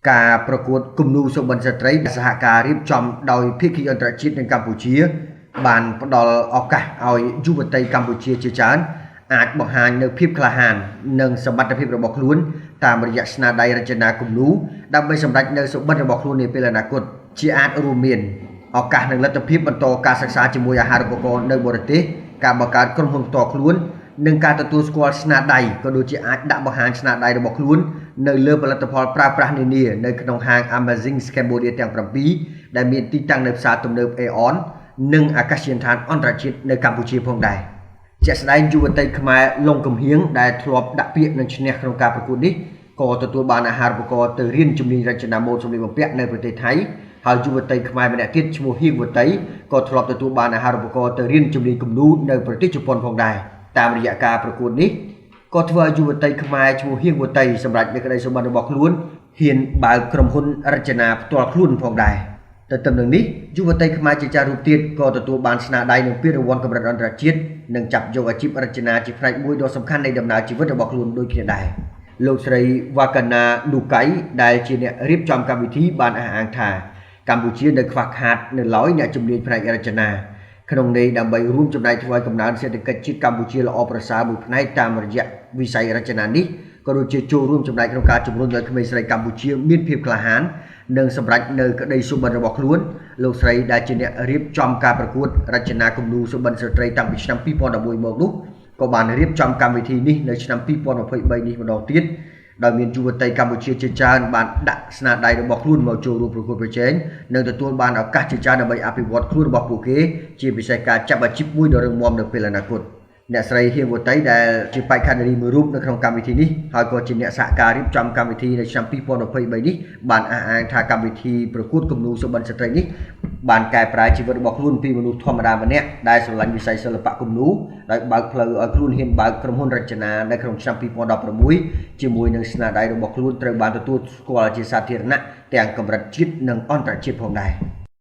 ការប្រកួតគំនូរសុបិនស្ត្រីសហការរៀបចំដោយភាគីអន្តរជាតិនៅកម្ពុជា បានផ្ដល់ឱកាសឲ្យយុវតីកម្ពុជាជាច្រើនអាចបង្ហាញនៅភាពក្លាហាននិងសមត្ថភាពរបស់ខ្លួនតាមរយៈស្នាដៃរចនាគំនូរដើម្បីសម្រេចនៅសុបិនរបស់ខ្លួននាពេលអនាគតជាអាចរួមមានឱកាសនិងលទ្ធភាពបន្តការសិក្សាជាមួយអាហារូបករណ៍នៅបរទេសការបង្កើតក្រុមហ៊ុនផ្ទាល់ខ្លួននិងការទទួលស្គាល់ស្នាដៃក៏ដូចជាអាចដាក់បង្ហាញស្នាដៃរបស់ខ្លួននៅលើផលិតផលប្រើប្រាស់នានានៅក្នុងហាង Amazing Cambodia ទាំង7ដែលមានទីតាំងនៅផ្សារទំនើប Aeon និងអាកាសយានដ្ឋានអន្តរជាតិនៅកម្ពុជាផងដែរជាក់ស្ដែងយុវតីខ្មែរលងកំហៀងដែលធ្លាប់ដាក់ពាក្យនិងឈ្នះក្នុងការប្រកួតនេះក៏ទទួលបានអាហារូបករណ៍ទៅរៀនជំនាញរចនាម៉ូដសម្លៀកបំពាក់នៅប្រទេសថៃហើយយុវតីខ្មែរម្នាក់ទៀតឈ្មោះហៀងវតីក៏ធ្លាប់ទទួលបានអាហារូបករណ៍ទៅរៀនជំនាញគំនូរនៅប្រទេសជប៉ុនផងដែរតាមរយៈការប្រកួតនេះក៏ធ្វើឲ្យយុវតីខ្មែរឈ្មោះហៀងវតីសម្រាប់នៅក្តីសុបិនរបស់ខ្លួនហ៊ានបើកក្រុមហ៊ុនរចនាផ្ទាល់ខ្លួនផងដែរទន្ទឹមនឹងនេះយុវតីខ្មែរជាច្រើនរូបទៀតក៏ទទួលបានស្នាដៃនិងពានរង្វាន់កម្រិតអន្តរជាតិនិងចាប់យកអាជីពរចនាជាផ្នែកមួយដ៏សំខាន់នៃដំណើរជីវិតរបស់ខ្លួនដូចគ្នាដែរលោកស្រីវ៉ាកាណានូកៃដែលជាអ្នករៀបចំកម្មវិធីបានអះអាងថាកម្ពុជានៅខ្វះខាតនៅឡើយអ្នកជំនាញផ្នែករចនាក្នុងន័យដើម្បីរួមចំណែកធ្វើឲ្យកំណើនសេដ្ឋកិច្ចជាតិកម្ពុជាល្អប្រសើរមួយផ្នែកតាមរយៈវិស័យរចនានេះក៏ដូចជាចូលរួមចំណែកក្នុងការជំរុញឲ្យក្មេងស្រីកម្ពុជាមានភាពក្លាហាននិងសម្រេចនៅក្តីសុបិនរបស់ខ្លួនលោកស្រីដែលជាអ្នករៀបចំការប្រកួតរចនាគំនូរសុបិនស្ត្រីតាំងពីឆ្នាំ2011មកនោះក៏បានរៀបចំកម្មវិធីនេះនៅឆ្នាំ2023នេះម្ដងទៀតដោយមានយុវតីកម្ពុជាជាច្រើនបានដាក់ស្នាដៃរបស់ខ្លួនមកចូលរួមប្រកួតប្រជែងនិងទទួលបានឱកាសជាច្រើនដើម្បីអភិវឌ្ឍខ្លួនរបស់ពួកគេជាពិសេសការចាប់អាជីពមួយដ៏រឹងមាំនៅពេលអនាគតអ្នកស្រីហៀងវតីដែលជាបេក្ខនារីមួយរូបនៅក្នុងកម្មវិធីនេះហើយក៏ជាអ្នកសហការរៀបចំកម្មវិធីនៅឆ្នាំ2023នេះបានអះអាងថាកម្មវិធីប្រកួតគំនូរសុបិនស្ត្រីនេះបានកែប្រែជីវិតរបស់ខ្លួនពីមនុស្សធម្មតាម្នាក់ដែលស្រឡាញ់វិស័យសិល្បៈគំនូរដោយបើកផ្លូវឲ្យខ្លួនហ៊ានបើកក្រុមហ៊ុនរចនានៅក្នុងឆ្នាំ2016ជាមួយនឹងស្នាដៃរបស់ខ្លួនត្រូវបានទទួលស្គាល់ជាសាធារណៈទាំងកម្រិតជាតិនិងអន្តរជាតិផងដែរ។